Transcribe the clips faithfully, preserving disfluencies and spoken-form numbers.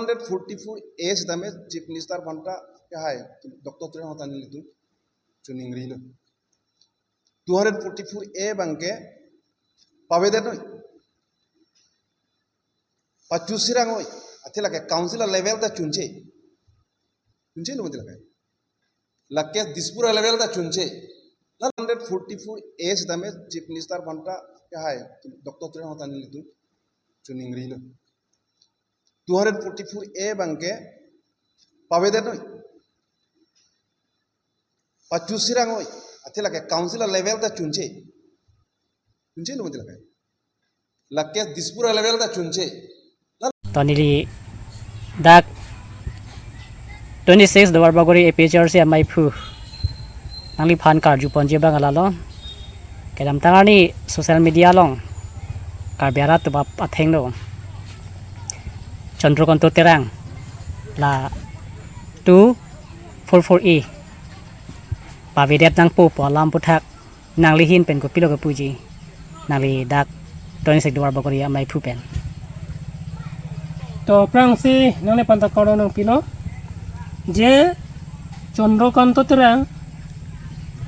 Hundred forty-four A sitame Chief Minister aphanta kehai, Doctor Tuliram aphanta nelitum choningri lo. Two hundred forty-four A abangke pavedetnoi, pachusirang noi, athe lake council a level ta chunche, chunche lo mati lake. Lake Dispur a level ta chunche. La hundred forty-four A sitame Chief Minister aphanta kehai, Doctor Tuliram aphanta nelitum choningri lo. Two hundred forty-four A abangke pavedetnoi, pachusirang noi, athe lake council a level ta chunche, chunche lo mati lake. Lake Dispur a level ta chunche. To neli dak twenty-six Duarbagori A P H L C amaiphu nangliphan karjuponji abang lalo. Kedamtang arni social media along Karbi arat atum athengno Chandrakanta Terang la two four four A pavedet nangpo pu alam aphuthak nangli ahin pen kopilo kepuji? Nangli dak twenty-six Duarbagori amaiphu pen. To aphrangsi nangliphan ta kardom nangpilo, je Chandrakanta Terang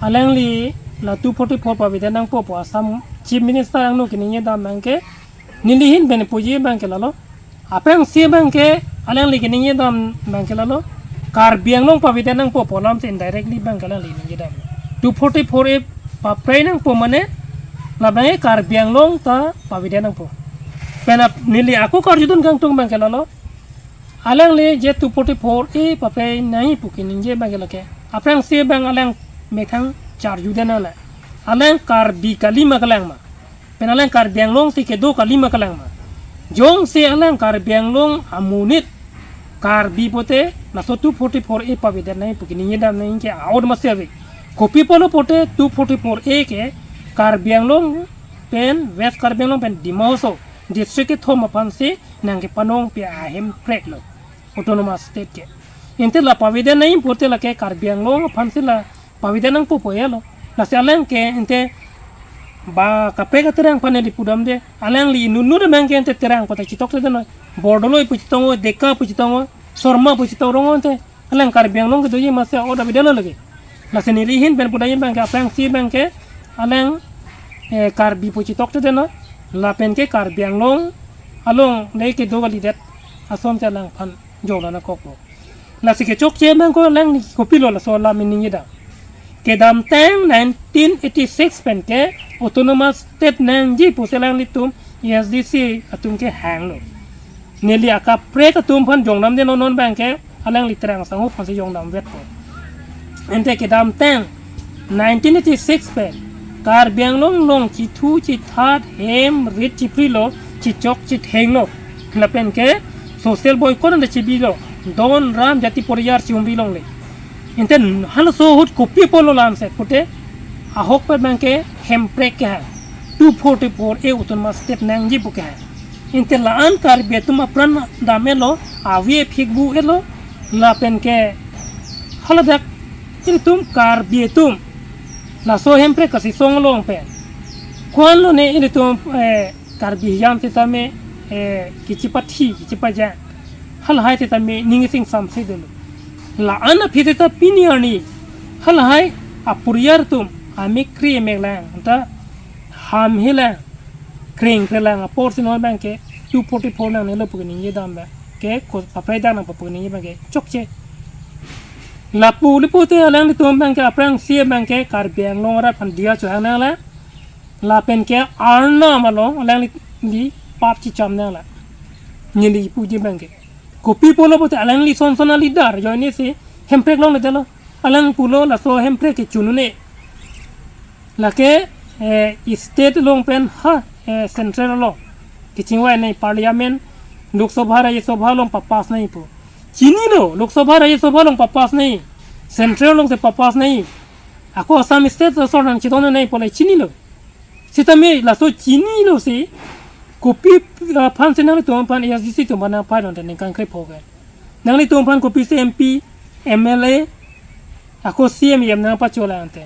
alangli la two forty-four pavedet nangpo pu Assam Chief Minister angno keningje dam abangke, neli ahin pen puji abangke lalo. Aphrangsi abangke alangli keningje dam abangke lalo, Karbi Anglong pavedet nangpo pu alam si indirectly abangke alangli ningje dam. Two forty-four A paprei nangpo mane, labangke Karbi Anglong ta pavedet nangpo. Pen ap-, neli ako karjudun kangtung abangke lalo, alangli je two forty-four A paprei nangji pu keningje abangke lake, aphrangsi abang alang methang charjudetnang le, alang Karbi kali ma kalang ma, pen alang Karbi Anglong si kedo kali ma kalang ma. Jongsi alang Karbi Anglong amonit Karbi pute laso two forty-four A pavedet nangji pu keningje dam nangji ke aot masi ave. Kopi apotlo pute two forty-four A ke Karbi Anglong pen West Karbi Anglong pen Dima Hasao district kethom aphansi nangkepanongpi ahemprek lo Autonomous State ke. Ante la pavedet nangji pute lake Karbi Anglong aphansi la pavedet nangpo pu elo. Lasi alang ke ante ba kaprek aterang aphan neli pudamde, alangli inut inut abangke ante terang kota chitokte deno. Bordoloi pu chitong oi, Deka pu chitong oi, Sharma pu chitong rong ante alang Karbi Anglong kedoji masi order avedet lo lake. Lasi neli ahin pen pudamji abangke aphrangsi abangke alang, eh, Karbi pu chitokte deno, lapen ke Karbi Anglong along le kedo kalidet asonsi alangphan jongdam nangkoklo. Lasi kechokche abangke alangli kopilo laso alam ningje dam. Kedamtang nineteen eighty-six pen ke Autonomous State nangji pusi alanglitum A S D C atum kehanglo. Neli akaprek atum aphan jongdamde, non non abangke alangli Terang Sangho aphansi jongdamvetpo. Ante kedamtang nineteen eighty-six pen Karbi Anglong along chithu chithat, hem rit chiprilo, chichok chithenglo, lapen ke social boycott ante chibilo, don ram jati poriyar chihumri longle. Ante halaso ahut kopi apotlo lamse pute, ahokpet abangke hemprek kehang, two forty-four A Autonomous State nangji pu kehang. Ante la-an Karbi atum apran damlo, avi aphik bu-etlo, lapen ke haladak ilitum Karbi atum laso hemprek kasisong along pen ko-an lone ilitum, eh, Karbi hiam sitame, eh, kechipathi, kechipajang, halahai sitame ning ising samse dolo. La-an aphi sita pini arni halahai aporiyar atum amekri amek lang, anta ham hilang, kreng krelang apor si non abangke two forty-four nangnelo pu keningje dam abangke ko paprei dam nangpo pu keningje abangke chokche. Lapu le pute alanglitum abangke aphrangsi abangke Karbi Anglong arat aphan diya chohang nanglang, lapen ke Arnam along alangli pap chicham nanglang. Neli puji abangke, kopi apotlo pute alangli son son a-leader ajoine si hemprek longledetlo. Alang pulo laso hemprek kechun un-e, lake, eh, state along pen ha, eh, central along kechingvai nangji, parliament, Lok Sabha, Rajya Sabha along papass nangji pu. Chinilo, Lok Sabha, Rajya Sabha along papass nangji, central alongsi papass nangji. Ako Assam state asor nangchedon nangji pu le chinilo. Sitame laso chinilo si kopi aphansi nanglitum aphan, A S D C atum aphan nangphaidon te ningkan krepho ke? Nanglitum aphan kopisi M P, M L A, ako C M, E M nangpacholang te?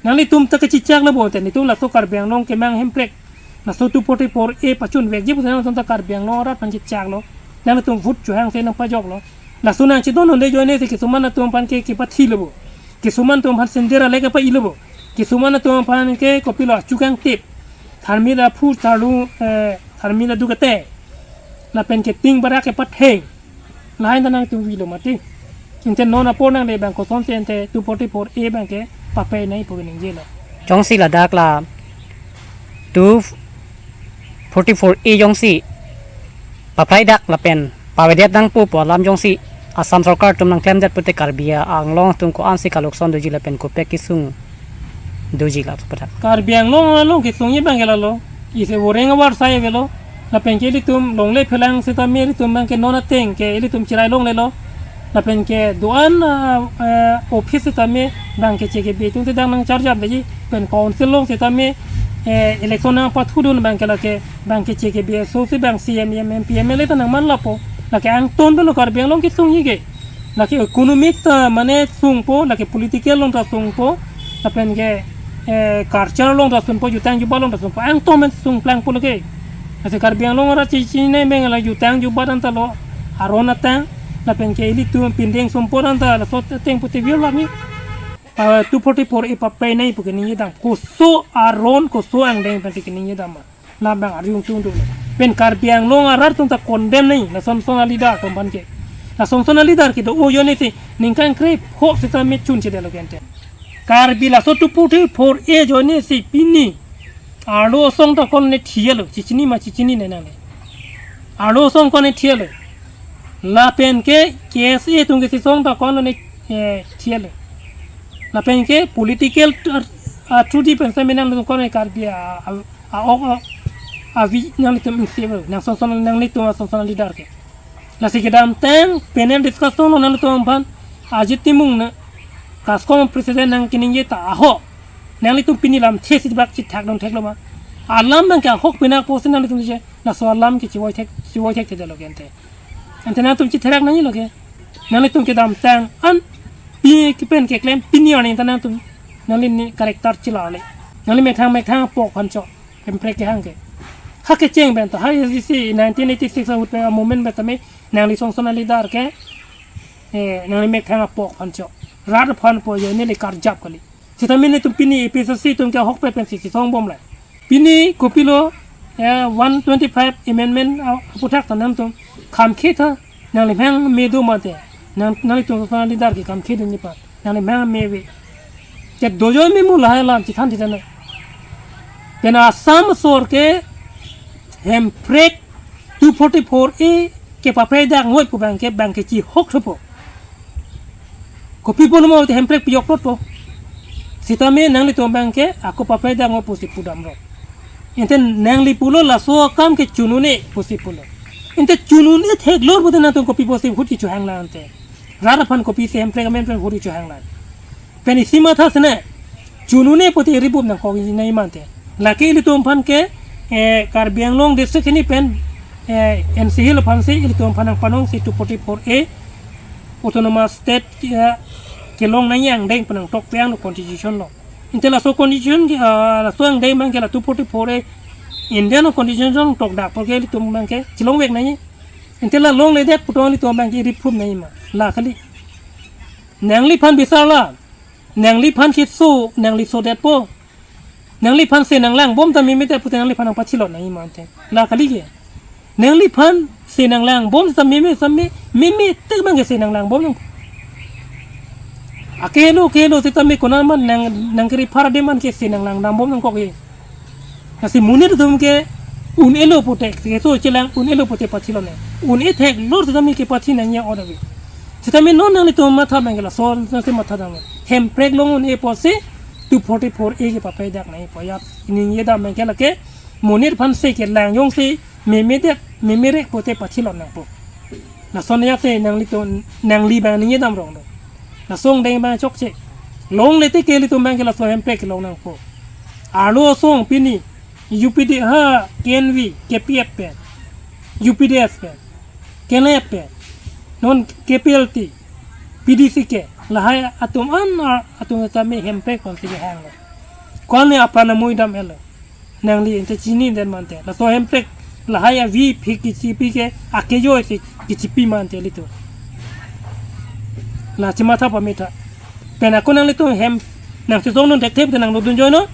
Nanglitum ta kechechaklo bo te, nelitum laso Karbi Anglong kemang hemprek, laso two forty-four A pachunvekji pusi nanglitum ta Karbi Anglong arat aphan chechaklo. Nangtum vote chohang si nangpajoklo. Laso nangchedondunde ajoine si kisuman atum aphan ke kepathi lo bo. Kisuman atum aphan sender alek kepa-i lo bo. Kisuman atum aphan ke kopilo achukang tip. Tharmila phu tharlu, eh, tharmila dukate. Lapen ke ting barak kepatheng. Lahai ta nangtum avelo mati. Ante non apor nangli abang kosonsi ante two forty-four A abang ke papai nangji pu keningjelo. Jongsi ladak la two forty-four A jongsi papraidak lapen pavedet nangpo pu alam jongsi Assam Sorkar atum nangklemdet pute Karbi Anglong atum ko-ansi kalokson doji lapen kopi akesung doji la pathak. Karbi Anglong along kesungji abang ke lalo. Isi voreng avar sai avelo. Lapen ke ilitum longle phelang sitame ilitum abang ke non ateng ke ilitum cherai longlelo. Lapen ke do-an, ah, eh, office sitame abang ke J K B atum si dang nangcharjapji pen council along sitame, eh, election nangpathudun abang ke lake abang ke J K B aso si abang C E M, M P, M L A ta nangman lapo. Lake angton avelo Karbi Anglong kesungji ke. Lake economic ta mane sungpo, lake political along ta sungpo, lapen ke, eh, culture along ta sungpo, jutang jubat along ta sungpo, angton men sungplangpo lake. Lasi Karbi Anglong arat chechini abang la jutang jubat anta lo, aron atang, lapen ke ilitum pindeng sumpot anta laso ateng pute avelo lami. Ah, two forty-four A papai nangji pu keningjedam. Koso aron, koso angdeng pensi keningjedam ma. Labang arjung tung tung. Pen Karbi Anglong arat atum ta condemn nangji. Lason son a-leader atum aphan ke. Lason son a-leader ke do-o ajoine si ningkan krepho sitame chunchedetlo ke ante. Karbi laso two forty-four A ajoine si pini arlo asong ta konat thilo. Chechini ma chechini ne nangne. Arlo asong konat thilo. Lapen ke K S A atum kesi asong ta konat, eh, thilo. Lapen ke political, ah, ah, thudi pen sitame nangtum konat Karbi, ah, ah, a-ok, a-, avi nanglitum isi avelo, nang son son nanglitum ason son a-leader ke. Lasi kedamtang panel discussion along nanglitum aphan Ajit Timung na CASCOM president nangkeningje ta ahok. Nanglitum pini lamthe si bak chethakdun theklo ma. Alam abang ke ahok pinak pusi nanglitum che. Laso alam ke chevoi thek, chevoi thekthedetlo ke ante. Ante nangtum chetherak nangjilo ke. Nanglitum kedamtang an pi kepen keklem pini arni ta nangtum nangli ne character chelarle. Nangli methang methang apok aphan chok. Hemprek kehang ke. Ha kecheng pen ta, ha isi nineteen eighty-six ahut pen a-movement pen tame nangli son son a-leader ke, eh, nangli methang apok aphan chok. Rat aphan po ajoine le karjap kali. Sitame netum pini A P H L C atum ke ahokpet pensi chesongbomlo. Pini kopilo, eh, one twenty-five amendment, ah, aphuthak ta nangtum kham khe tha, nangli mehang me do mate. Nang, nanglitum son a-leader ke kham khe dunji pa. Nangli mehang me ave. Ke do ajoine mo lahai alam chethan titha na. Pen Assam asor ke Hemprek two forty-four A kepapraidak noi pu abang ke, abang ke chihok thupo. Kopi pulo ma te Hemprek pijok plotpo. Sitame nanglitum abang ke ako papraidak noi pusi pudamlo. Ante nangli pulo laso akam ke chun un-e pusi pulo. Ante chun un-e theklor pute nangtum kopi pusi ahut kechohanglo ante. Rat aphan kopisi Hemprek amen pen ahut kechohanglo. Pen isi matha sene. Chun un-e pute ri bup nangkok nangji ma ante. Lake ilitum aphan ke, eh, Karbi Anglong district hini pen, eh, N C Hills aphansi ilitum aphan nangpanongsi two forty-four A autonomous state, eh, kelong nangji angdeng pen nangtok pang lo constitution along. Ante laso constitution ke, ah, laso angdeng abang ke la two forty-four A Indian constitution along tokdak apot ke ilitum abang ke chelongvek nangji. Ante la longledet pu tong ilitum abang ke ri phup nangji ma. La kali. Nangliphan bisarlo. Nangliphan kiso, nangli sodetpo. Nangliphan se nanglangbom ta memedet pute nangliphan nangpathilot nangji ma ante. La kali ke. Nangliphan se nanglangbom ta meme, same, meme tek abang ke se nanglangbom nang. Akelo, kelo sitame konat ma nang, nangkiri phar adim an ke se nanglangdambom nangkok ke. Lasi monit atum ke un-elo pute, keso chelang un-elo pute pathilone. Un-e theklor sitame kepathi nangji ave. Sitame non nanglitum matha abang ke lason si matha dam. Hemprek long un-e pusi two forty-four A kepapraidak nangji pu ajat ningjedam abang ke lake monit aphansi kelang jongsi memedet, memerek pute pathilot nangpo. Lason ajat si nanglitum, nangli abang ningjedam rong do. Laso angdeng abang chokche. Longle te ke ilitum abang ke laso Hemprek kelong nangpo. Arlo asong pini U P D, ha, K N V, K P F pen, U P D S pen, K N F pen, non K P L T, P D C K, lahai atum an, a, atum tame Hemprek aphansi kehanglo. Ko-an ne apran amui dam-etlo. Nangli ante chinidet ma ante. Laso Hemprek lahai avi phik kechipi ke akejoi si Chipi mante ilitum. La chematha pame tha. Pen ako nanglitum hem nangchesong non thekthe te nangdodun joino.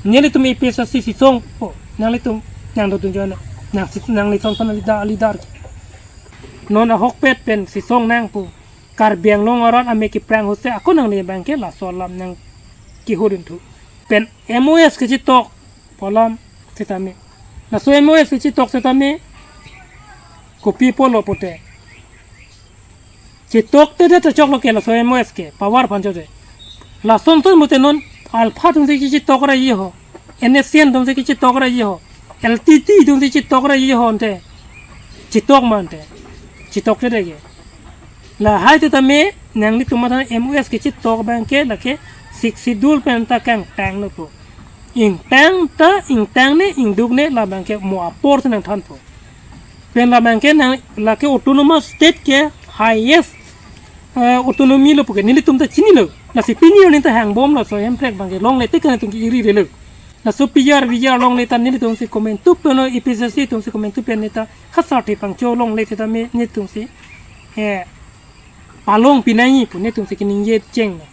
Nelitum A P H L C chesong po. Nanglitum nangdodun joino. Nang si nangli son son leader leader. Non ahokpet pen chesong nang po. Karbi Anglong arat amek keprang ahutsi ako nangli abangke laso alam nangkehudun thu. Pen M O S kechetok pu alam setame. Laso M O S kechetok setame. Kopi pulo pute. Chetok te det choklo ke laso M O S ke power aphan chode. Lason ton mute non Alpha atumsi kechetok ra ye ho. N S C N atumsi kechetok ra ye ho. L T T atumsi chetok ra ye ho ante. Chetok mante. Chetok te det ke. Lahai setame nanglitum matha M O S kechetok abangke lake Sixth Schedule pen ta kangtanglo po. Ingtang ta ingtang ne ingduk ne labangke mo apor si nangthanpo. Pen labangke nang lake autonomous state ke highest eh, autonomy lo puke nelitum ta chinilo. Lasi pini arni ta hangbomlo laso hemprek abangke longle te kan tum ke iri relo. Laso P R V R longle ta nelitumsi komantu pen A P H L C atumsi komantu pen neta khasar te pangcho longle setame nelitumsi eh palong pinangji pu nelitumsi keningje chenglo.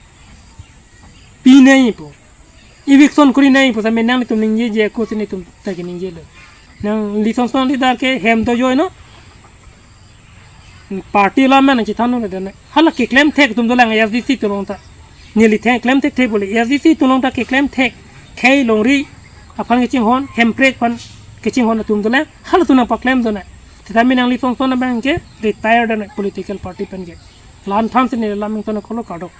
Pinangji pu. Eviction kuri nangji pu setame nanglitum ningjeje ako si nelitum ta keningjelo. Nangli son son leader ke hem do joino. Party alam nangchethan nang le dene. Hala keklem thek atum dolang A S D C atum along ta. Neli thek klem thekthe bole A S D C atum along ta keklem thek. Khei longri aphan kachinghon, hemprek aphan kachinghon atum dolang. Halatum nangpaklem done. Setame nangli son son abangke retire done political party pen ke. La-an thansi neli lam ington kolo kardom.